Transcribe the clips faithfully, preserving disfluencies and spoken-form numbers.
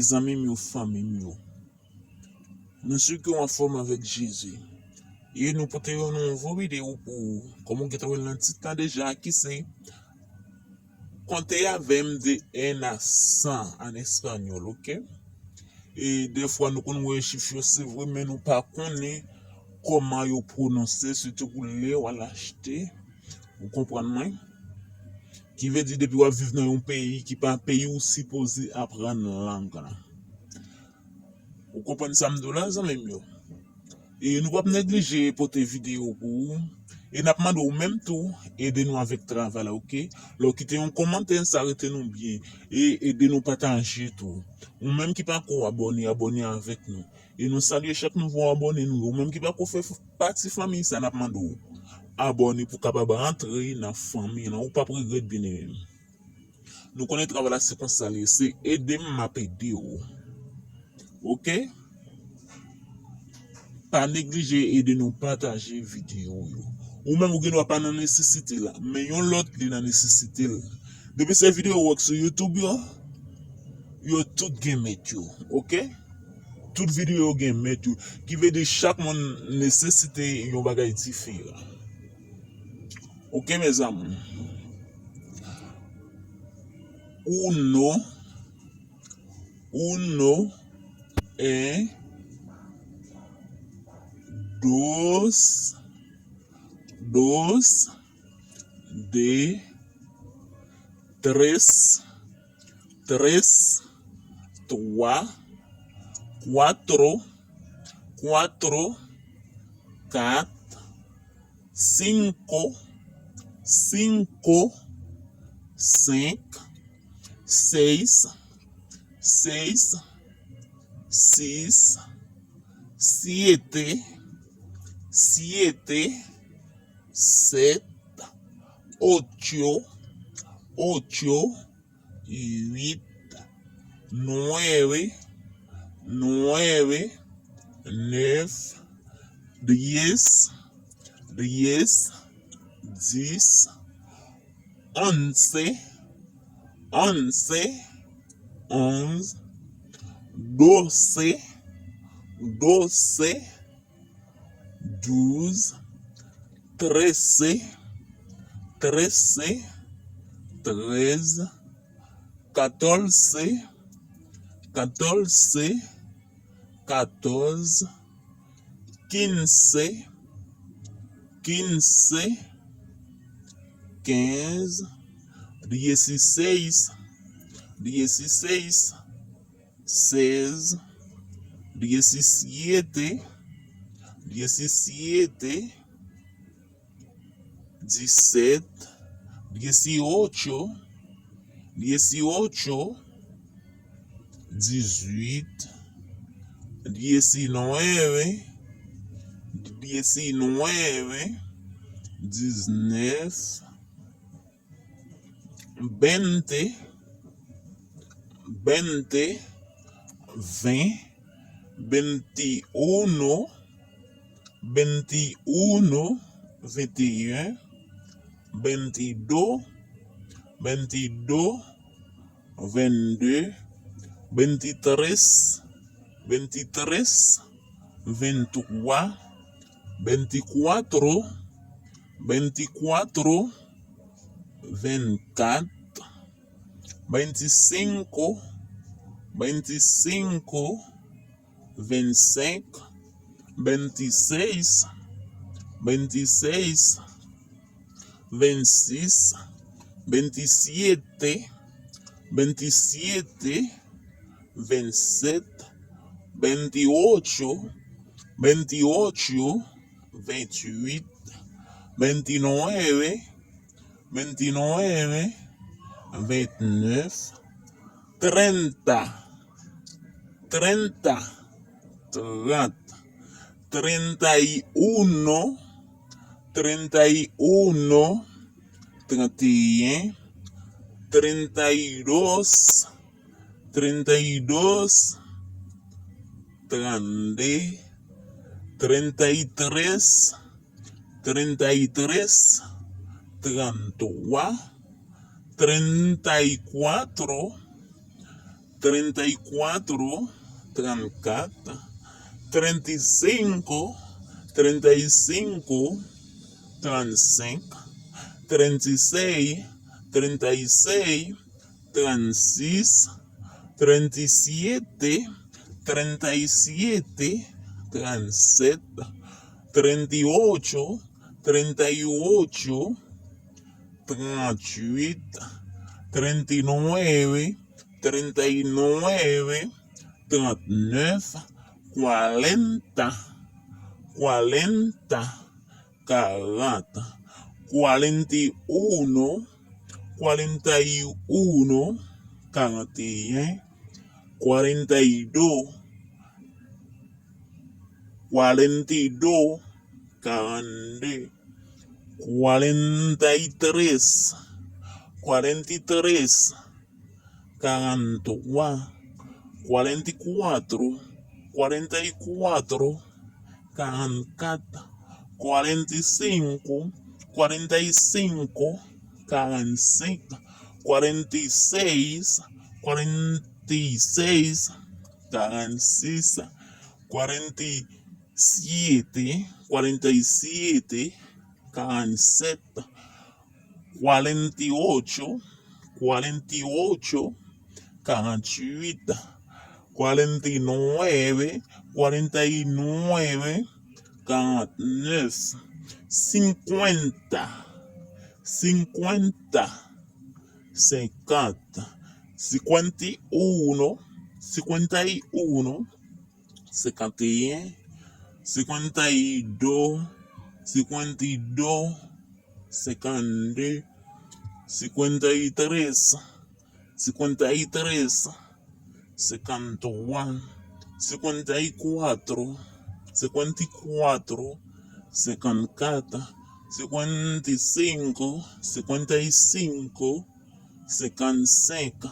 Zanmi m yo, fanmi m yo, mwen si ke w anfòm avèk Jezi. E nou pote yon nouvo videyo pou ou. Kòm ou gentan wè l nan tit la deja, ki se Konte avè m de un à cent an espanyòl, oke? E defwa nou konn wè chif yo, se vre, men nou pa konnen kòman yo pwononse, sitou pou lè w al achte. Ou konprann mwen? Ki vle di, depi w ap viv nan yon peyi ki pa peyi w, sipoze aprann lang lan. Ou konprann sa m di w la, zanmi m yo? E nou p ap neglije pote videyo pou ou. E n ap mande w menm tou, ede nou avèk travay la, oke? Lè w kite yon kòmantè, sa rete nou byen. E ede nou pataje tou. Ou menm ki pako abòne, abòne avèk nou. E nou salye chak nouvo abòne nou yo. Ou menm ki pako fè f-, pati fanmi sa, n ap mande w abòne pou w kapab rantre nan fanmi lan. Ou p ap regrèt, byeneme m. Nou konnen travay la se konsa l ye, se ede m, m ap ede w. Oke? Pa neglije ede nou pataje videyo yo. Ou menm ou gen dwa pa nan nesesite la, men yon lòt li nan nesesite l. Depi se videyo w wè k sou YouTube yo, yo tout gen mèt yo, oke? Tout videyo yo gen mèt yo. Ki vle di chak moun nesesite yon bagay diferan. Oke, mes amours. Uno, uno, un, dos, dos, deux, tres, tres, trois, cuatro, cuatro, quatre, cinco, cinco, cinq, seis, seis, six, siete, siete, set, ocho, ocho, huit, nueve, nueve, neuf, diez, diez, dix, once, once, onze, doce, doce, douze, trece, trece, treize, catorce, catorce, quatorze, quince, quince, quinze, dieciséis, dieciséis, seize, diecisiete, diecisiete, dix-sept, dieciocho, dieciocho, dix-huit, diecinueve, diecinueve, dix-neuf, veinte, veinte, vingt, veintiuno, veintiuno, vingt et un, veintidós, veintidós, veintidós, veintitrés, veintitrés, veintitrés, veinticuatro, veinticuatro, veinticuatro, veinticuatro, veinticinco, veinticinco, veinticinco, veintiséis, veintiséis, veintiséis, veintisiete, veintisiete, veintisiete, veintiocho, veintiocho, veintiuno, veintinueve, veintinueve, veintinueve, treinta, treinta, treinta, treinta y uno, treinta y uno, treinta y uno, treinta y dos, treinta y dos, treinta y dos, treinta y tres, treinta y tres, treinta y cuatro, treinta y cuatro, treinta y cuatro, trannkat, treinta y cinco, treinta y cinco, trannsenk, treinta y seis, treinta y seis, trannsis, treinta y siete, treinta y siete, trannset, treinta y ocho, treinta y ocho, trannwit, treinta y nueve, treinta y nueve, trannèf, cuarenta, cuarenta, karant, cuarenta y uno, cuarenta y uno, karanteyen, cuarenta y dos, cuarenta y dos, karannde, cuarenta y tres, cuarenta y tres, karantwa, cuarenta y cuatro, cuarenta y cuatro, karannkat, cuarenta y cinco, cuarenta y cinco, karannsenk, cuarenta y seis, cuarenta y seis, karannsis, cuarenta y siete, cuarenta y siete, karannset, cuarenta y ocho, cuarenta y ocho, karannwit, cuarenta y nueve, cuarenta y nueve, karannèf, cincuenta, cincuenta, senkant, cincuenta y uno, cincuenta y uno, senkanteyen, cincuenta y dos, cincuenta y dos, senkannde, cincuenta y tres, cincuenta y tres, senkantwa, cincuenta y cuatro, cincuenta y cuatro, senkannkat, cincuenta y cinco, cincuenta y cinco, senkannsenk,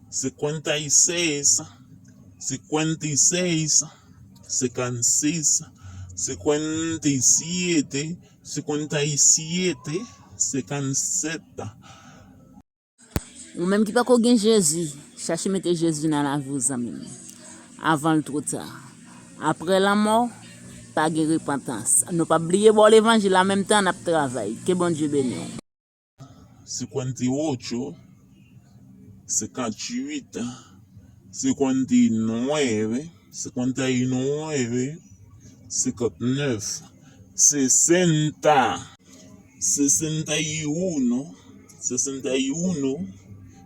cincuenta y seis, cincuenta y seis, senkannsis, cincuenta y siete, cincuenta y siete, senkannsèt. Ou menm ki pako gen Jezi, chache mete Jezi nan lavi w, zanmi m, avan l two ta. Apre lanmò, pa gen repantans. Nou p ap bliye ba w levanjil an menm tan n ap travay. Ke Bondye beni w. Cincuenta y ocho, cincuenta y nueve, cincuenta y nueve, senkannèf, sesenta, sesenta y uno, sesenta y uno,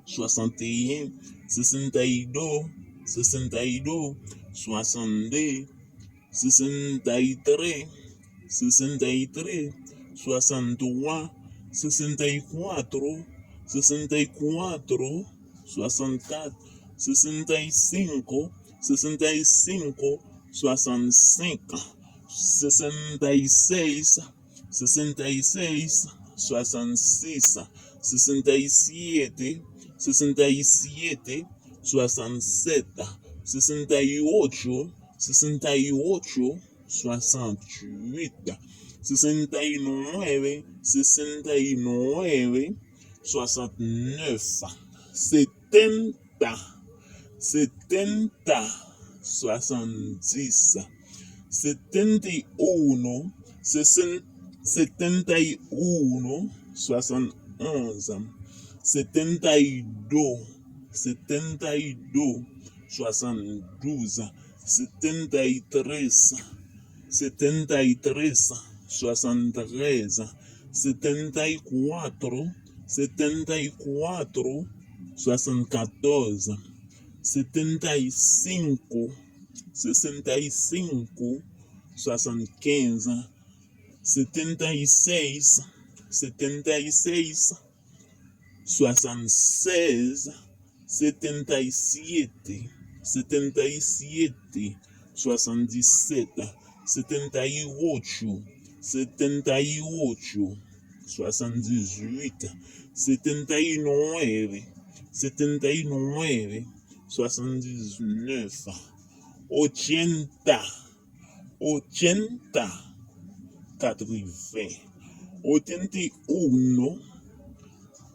soixante et un, sesenta y dos, sesenta y dos, soixante-deux, sesenta y tres, sesenta y tres, soixante-trois, sesenta y cuatro, sesenta y cuatro, soixante-quatre, sesenta y cinco, sesenta y cinco, soixante-cinq, sesenta y seis, sesenta y seis, soixante-six, sesenta y siete, sesenta y siete, soixante-sept, sesenta y ocho, sesenta y ocho, soixante-huit, sesenta y nueve, sesenta y nueve, soixante-neuf, setenta, setenta, soixante-dix, setenta y uno, sesen-, setenta y uno, soixante-onze, setenta y dos, setenta y dos, soixante-douze, setenta y tres, setenta y tres, soixante-treize, setenta y cuatro, setenta y cuatro, soixante-quatorze, setenta y cinco, sesenta y cinco, soixante-quinze, setenta y seis, setenta y seis, soixante-seize, setenta y siete, setenta y siete, soixante-dix-sept, setenta y ocho, setenta y ocho, soixante-dix-huit, setenta y nueve, setenta y nueve, soixante-dix-neuf, ochenta, ochenta, quatre-vingts, ochenta y uno,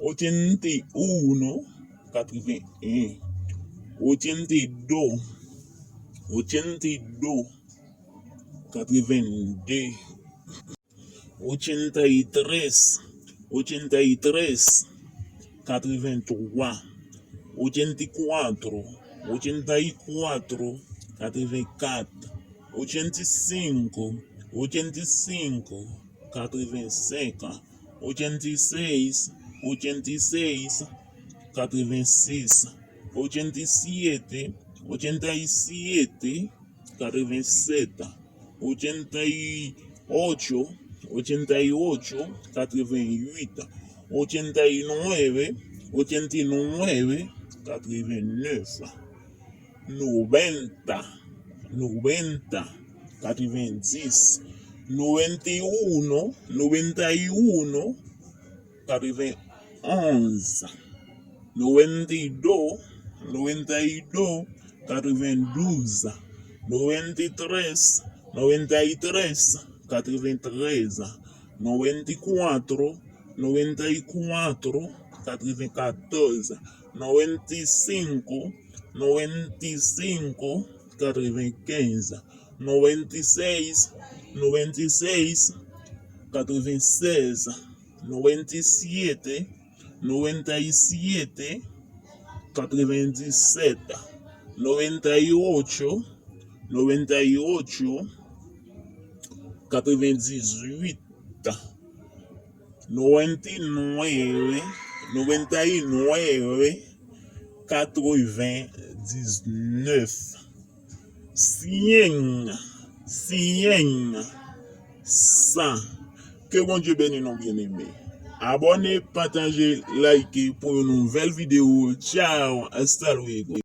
ochenta y uno, quatre-vingt-un, Ochenta y dos, ochenta y dos, quatre-vingt-deux. Ochenta y tres, ochenta y tres, quatre-vingt-trois. Ochenta y cuatro, ochenta y cuatro, quatre-vingt-quatre. Ochenta y cinco, ochenta y cinco, quatre-vingt-cinq. Ochenta y seis, ochenta y seis, quatre-vingt-six. Ochenta y siete, ochenta y siete, quatre-vingt-sept. Ochenta y ocho, ochenta y ocho, quatre-vingt-huit. Ochenta y nueve, ochenta y nueve, quatre-vingt-neuf. Noventa, noventa, quatre-vingt-dix. Noventa y uno, noventa y uno, quatre-vingt-onze. Noventa y dos, noventa y dos, quatre-vingt-douze. Noventa y tres, noventa y tres, quatre-vingt-treize. Noventa y cuatro, noventa y cuatro, quatre-vingt-quatorze. Noventa y cinco, noventa y cinco, quatre-vingt-quinze. Noventa y seis, noventa y seis, quatre-vingt-seize. Noventa y siete, noventa y siete, quatre-vingt-dix-sept. Noventa y ocho, noventa y ocho, quatre-vingt-dix-huit. Noventa y nueve, noventa y nueve, quatre-vingt-dix-neuf. Cien, cien, cent. Ke Bondye beni nou, byeneme. Abòne, pataje, like pou yon nouvèl videyo. Tchao, hasta luego.